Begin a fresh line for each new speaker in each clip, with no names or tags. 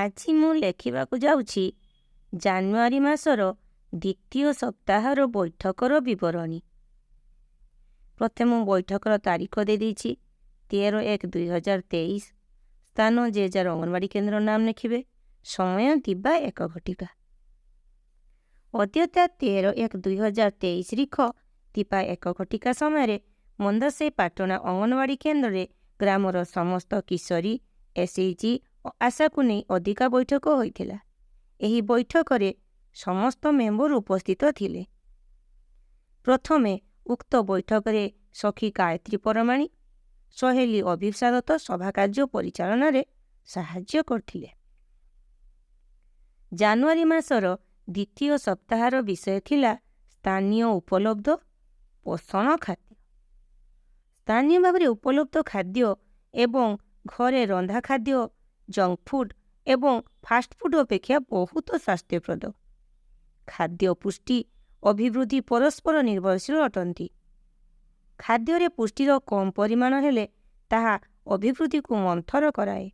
ଆଜି ମୁଁ ଲେଖିବାକୁ ଯାଉଛି ଜାନୁଆରୀ ମାସର ଦ୍ୱିତୀୟ ସପ୍ତାହର ବୈଠକର ବିବରଣୀ। ପ୍ରଥମେ ମୁଁ ବୈଠକର ତାରିଖ ଦେଇଦେଇଛି, 13/1/2023। ସ୍ଥାନ ଯେ ଯାହାର ଅଙ୍ଗନବାଡ଼ି କେନ୍ଦ୍ର ନାମ ଲେଖିବେ। ସମୟ ଦିବା 1 ଘଟିକା। ଅଦ୍ୟତା 13/1/2023 ରିଖ ଦିବା 1 ଘଟିକା ସମୟରେ ମନ୍ଦସେଇ ପାଟଣା ଅଙ୍ଗନବାଡ଼ି କେନ୍ଦ୍ରରେ ଗ୍ରାମର ସମସ୍ତ କିଶୋରୀ, ଏସ୍ ଏଚ୍ ଜି ଓ ଆଶାକୁ ନେଇ ଅଧିକା ବୈଠକ ହୋଇଥିଲା। ଏହି ବୈଠକରେ ସମସ୍ତ ମେମ୍ବର ଉପସ୍ଥିତ ଥିଲେ। ପ୍ରଥମେ ଉକ୍ତ ବୈଠକରେ ସଖୀ ଗାୟତ୍ରୀ ପରମାଣି, ସହେଲି ଅଭିପ୍ସା ଦତ୍ତ ସଭା କାର୍ଯ୍ୟ ପରିଚାଳନାରେ ସାହାଯ୍ୟ କରିଥିଲେ। ଜାନୁଆରୀ ମାସର ଦ୍ୱିତୀୟ ସପ୍ତାହର ବିଷୟ ଥିଲା ସ୍ଥାନୀୟ ଉପଲବ୍ଧ ପୋଷଣ ଖାଦ୍ୟ। ସ୍ଥାନୀୟ ଭାବରେ ଉପଲବ୍ଧ ଖାଦ୍ୟ ଏବଂ ଘରେ ରନ୍ଧା ଖାଦ୍ୟ ଜଙ୍କ ଫୁଡ୍ ଏବଂ ଫାଷ୍ଟଫୁଡ୍ ଅପେକ୍ଷା ବହୁତ ସ୍ୱାସ୍ଥ୍ୟପ୍ରଦ। ଖାଦ୍ୟ, ପୁଷ୍ଟି, ଅଭିବୃଦ୍ଧି ପରସ୍ପର ନିର୍ଭରଶୀଳ ଅଟନ୍ତି। ଖାଦ୍ୟରେ ପୁଷ୍ଟିର କମ୍ ପରିମାଣ ହେଲେ ତାହା ଅଭିବୃଦ୍ଧିକୁ ମନ୍ଥର କରାଏ।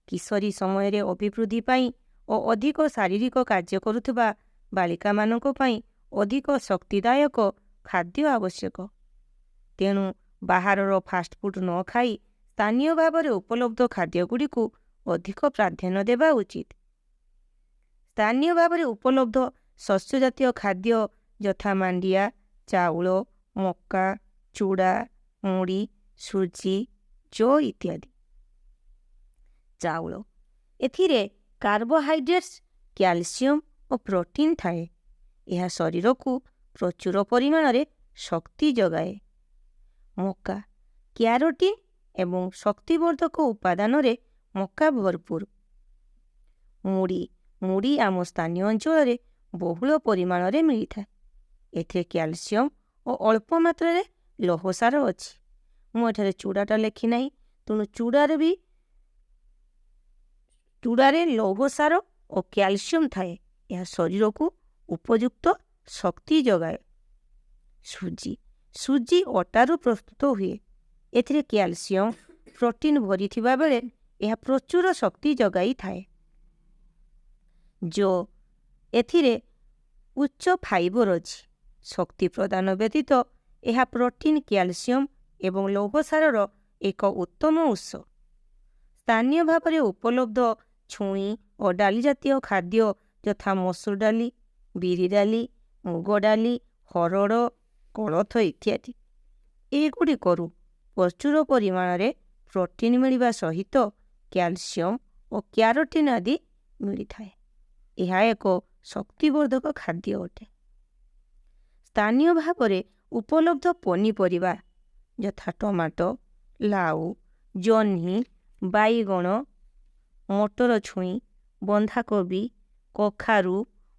କିଶୋରୀ ସମୟରେ ଅଭିବୃଦ୍ଧି ପାଇଁ ଓ ଅଧିକ ଶାରୀରିକ କାର୍ଯ୍ୟ କରୁଥିବା ବାଳିକାମାନଙ୍କ ପାଇଁ ଅଧିକ ଶକ୍ତିଦାୟକ ଖାଦ୍ୟ ଆବଶ୍ୟକ। ତେଣୁ ବାହାରର ଫାଷ୍ଟଫୁଡ୍ ନ ଖାଇ ସ୍ଥାନୀୟ ଭାବରେ ଉପଲବ୍ଧ ଖାଦ୍ୟଗୁଡ଼ିକୁ ଅଧିକ ପ୍ରାଧାନ୍ୟ ଦେବା ଉଚିତ। ସ୍ଥାନୀୟ ଭାବରେ ଉପଲବ୍ଧ ଶସ୍ୟ ଜାତୀୟ ଖାଦ୍ୟ ଯଥା ମାଣ୍ଡିଆ, ଚାଉଳ, ମକା, ଚୁଡ଼ା, ମୁଢ଼ି, ସୁଜି, ଜଅ ଇତ୍ୟାଦି। ଚାଉଳ, ଏଥିରେ କାର୍ବୋହାଇଡ୍ରେଟ୍ସ, କ୍ୟାଲସିୟମ ଓ ପ୍ରୋଟିନ୍ ଥାଏ। ଏହା ଶରୀରକୁ ପ୍ରଚୁର ପରିମାଣରେ ଶକ୍ତି ଯୋଗାଏ। ମକା, କ୍ୟାରୋଟିନ୍ ଏବଂ ଶକ୍ତିବର୍ଦ୍ଧକ ଉପାଦାନରେ ମକା ଭରପୁର। ମୁଢ଼ି, ମୁଢ଼ି ଆମ ସ୍ଥାନୀୟ ଅଞ୍ଚଳରେ ବହୁଳ ପରିମାଣରେ ମିଳିଥାଏ। ଏଥିରେ କ୍ୟାଲସିୟମ ଓ ଅଳ୍ପ ମାତ୍ରାରେ ଲୌହସାର ଅଛି। ମୁଁ ଏଠାରେ ଚୂଡ଼ାଟା ଲେଖିନାହିଁ, ତେଣୁ ଚୂଡ଼ାରେ ଲୌହସାର ଓ କ୍ୟାଲସିୟମ ଥାଏ। ଏହା ଶରୀରକୁ ଉପଯୁକ୍ତ ଶକ୍ତି ଯୋଗାଏ। ସୁଜି, ସୁଜି ଅଟାରୁ ପ୍ରସ୍ତୁତ ହୁଏ। ଏଥିରେ କ୍ୟାଲସିୟମ, ପ୍ରୋଟିନ୍ ଭରିଥିବା ବେଳେ ଏହା ପ୍ରଚୁର ଶକ୍ତି ଯୋଗାଇଥାଏ। ଜଅ, ଏଥିରେ ଉଚ୍ଚ ଫାଇବର ଅଛି। ଶକ୍ତି ପ୍ରଦାନ ବ୍ୟତୀତ ଏହା ପ୍ରୋଟିନ୍, କ୍ୟାଲସିୟମ ଏବଂ ଲୌହସାରର ଏକ ଉତ୍ତମ ଉତ୍ସ। ସ୍ଥାନୀୟ ଭାବରେ ଉପଲବ୍ଧ ଛୁଇଁ ଓ ଡାଲି ଜାତୀୟ ଖାଦ୍ୟ ଯଥା ମସୁର ଡାଲି, ବିରି ଡାଲି, ମୁଗ ଡାଲି, ହରଡ଼, କୋଳଥ ଇତ୍ୟାଦି। ଏଗୁଡ଼ିକରୁ ପ୍ରଚୁର ପରିମାଣରେ ପ୍ରୋଟିନ୍ ମିଳିବା ସହିତ କ୍ୟାଲସିୟମ ଓ କ୍ୟାରୋଟିନ୍ ଆଦି ମିଳିଥାଏ। ଏହା ଏକ ଶକ୍ତିବର୍ଦ୍ଧକ ଖାଦ୍ୟ ଅଟେ। ସ୍ଥାନୀୟ ଭାବରେ ଉପଲବ୍ଧ ପନିପରିବା ଯଥା ଟମାଟୋ, ଲାଉ, ଜହ୍ନି, ବାଇଗଣ, ମଟର ଛୁଇଁ, ବନ୍ଧାକୋବି, କଖାରୁ,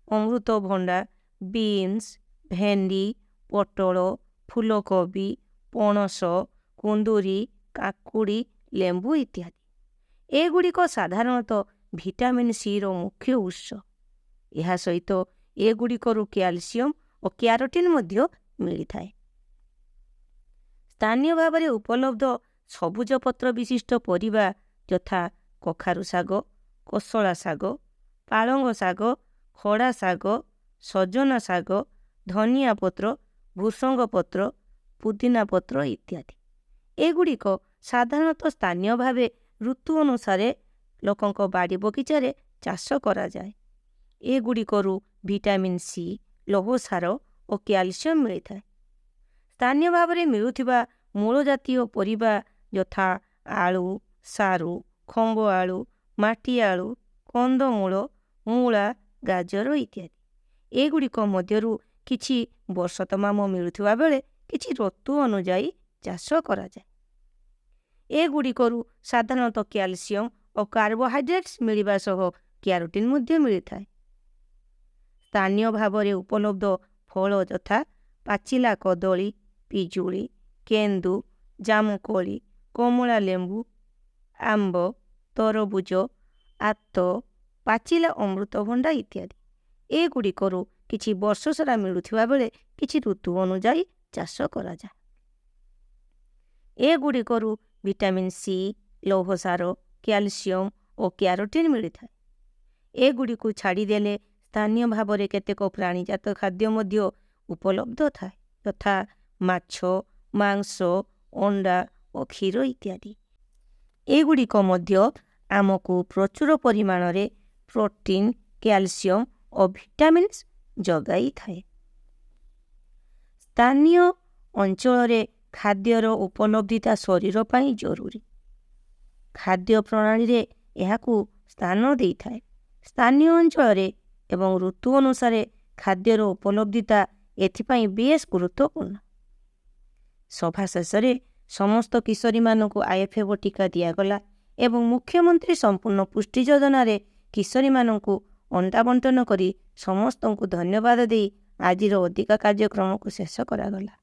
ଅମୃତଭଣ୍ଡା, ବିନ୍ସ, ଭେଣ୍ଡି, ପୋଟଳ, ଫୁଲକୋବି, ପଣସ, କୁନ୍ଦୁରି, କାକୁଡ଼ି, ଲେମ୍ବୁ ଇତ୍ୟାଦି। ଏଗୁଡ଼ିକ ସାଧାରଣତଃ ଭିଟାମିନ୍ ସିର ମୁଖ୍ୟ ଉତ୍ସ। ଏହା ସହିତ ଏଗୁଡ଼ିକରୁ କ୍ୟାଲସିୟମ ଓ କ୍ୟାରୋଟିନ୍ ମଧ୍ୟ ମିଳିଥାଏ। ସ୍ଥାନୀୟ ଭାବରେ ଉପଲବ୍ଧ ସବୁଜ ପତ୍ର ବିଶିଷ୍ଟ ପରିବା ଯଥା କଖାରୁ ଶାଗ, କୋଶଳା ଶାଗ, ପାଳଙ୍ଗ ଶାଗ, ଖଡ଼ା ଶାଗ, ସଜନା ଶାଗ, ଧନିଆ ପତ୍ର, ଭୃସଙ୍ଗ ପତ୍ର, ପୁଦିନା ପତ୍ର ଇତ୍ୟାଦି। ଏଗୁଡ଼ିକ ସାଧାରଣତଃ ସ୍ଥାନୀୟ ଭାବେ ଋତୁ ଅନୁସାରେ ଲୋକଙ୍କ ବାଡ଼ି ବଗିଚାରେ ଚାଷ କରାଯାଏ। ଏଗୁଡ଼ିକରୁ ଭିଟାମିନ୍ ସି, ଲୌହସାର ଓ କ୍ୟାଲସିୟମ ମିଳିଥାଏ। ସ୍ଥାନୀୟ ଭାବରେ ମିଳୁଥିବା ମୂଳ ଜାତୀୟ ପରିବା ଯଥା ଆଳୁ, ସାରୁ, ଖମ୍ବ ଆଳୁ, ମାଟି ଆଳୁ, କନ୍ଦମୂଳ, ମୂଳା, ଗାଜର ଇତ୍ୟାଦି। ଏଗୁଡ଼ିକ ମଧ୍ୟରୁ କିଛି ବର୍ଷ ତମାମ ମିଳୁଥିବା ବେଳେ କିଛି ଋତୁ ଅନୁଯାୟୀ ଚାଷ କରାଯାଏ। ଏଗୁଡ଼ିକରୁ ସାଧାରଣତଃ କ୍ୟାଲସିୟମ ଓ କାର୍ବୋହାଇଡ୍ରେଟ୍ସ ମିଳିବା ସହ କ୍ୟାରୋଟିନ୍ ମଧ୍ୟ ମିଳିଥାଏ। ସ୍ଥାନୀୟ ଭାବରେ ଉପଲବ୍ଧ ଫଳ ଯଥା ପାଚିଲା କଦଳୀ, ପିଜୁଳି, କେନ୍ଦୁ, ଜାମୁକୋଳି, କମଳା ଲେମ୍ବୁ, ଆମ୍ବ, ତରଭୁଜ, ଆତ, ପାଚିଲା ଅମୃତଭଣ୍ଡା ଇତ୍ୟାଦି। ଏଗୁଡ଼ିକରୁ କିଛି ବର୍ଷସାରା ମିଳୁଥିବା ବେଳେ କିଛି ଋତୁ ଅନୁଯାୟୀ ଚାଷ କରାଯାଏ। ଏଗୁଡ଼ିକରୁ ଭିଟାମିନ୍ ସି, ଲୌହସାର, କ୍ୟାଲସିୟମ ଓ କ୍ୟାରୋଟିନ୍ ମିଳିଥାଏ। ଏଗୁଡ଼ିକୁ ଛାଡ଼ିଦେଲେ ସ୍ଥାନୀୟ ଭାବରେ କେତେକ ପ୍ରାଣୀଜାତ ଖାଦ୍ୟ ମଧ୍ୟ ଉପଲବ୍ଧ ଥାଏ, ଯଥା ମାଛ, ମାଂସ, ଅଣ୍ଡା ଓ କ୍ଷୀର ଇତ୍ୟାଦି। ଏଗୁଡ଼ିକ ମଧ୍ୟ ଆମକୁ ପ୍ରଚୁର ପରିମାଣରେ ପ୍ରୋଟିନ୍, କ୍ୟାଲସିୟମ୍ ଓ ଭିଟାମିନ୍ସ ଯୋଗାଇଥାଏ। ସ୍ଥାନୀୟ ଅଞ୍ଚଳରେ ଖାଦ୍ୟର ଉପଲବ୍ଧିତା ଶରୀର ପାଇଁ ଜରୁରୀ। ଖାଦ୍ୟ ପ୍ରଣାଳୀରେ ଏହାକୁ ସ୍ଥାନ ଦେଇଥାଏ। ସ୍ଥାନୀୟ ଅଞ୍ଚଳରେ ଏବଂ ଋତୁ ଅନୁସାରେ ଖାଦ୍ୟର ଉପଲବ୍ଧିତା ଏଥିପାଇଁ ବେଶ ଗୁରୁତ୍ୱପୂର୍ଣ୍ଣ। ସଭା ଶେଷରେ ସମସ୍ତ କିଶୋରୀମାନଙ୍କୁ ଆଇଏଫ୍ଏ ବଟିକା ଦିଆଗଲା ଏବଂ ମୁଖ୍ୟମନ୍ତ୍ରୀ ସମ୍ପୂର୍ଣ୍ଣ ପୁଷ୍ଟି ଯୋଜନାରେ କିଶୋରୀମାନଙ୍କୁ ଅଣ୍ଡା ବଣ୍ଟନ କରି ସମସ୍ତଙ୍କୁ ଧନ୍ୟବାଦ ଦେଇ ଆଜିର ଅଧିକା କାର୍ଯ୍ୟକ୍ରମକୁ ଶେଷ କରାଗଲା।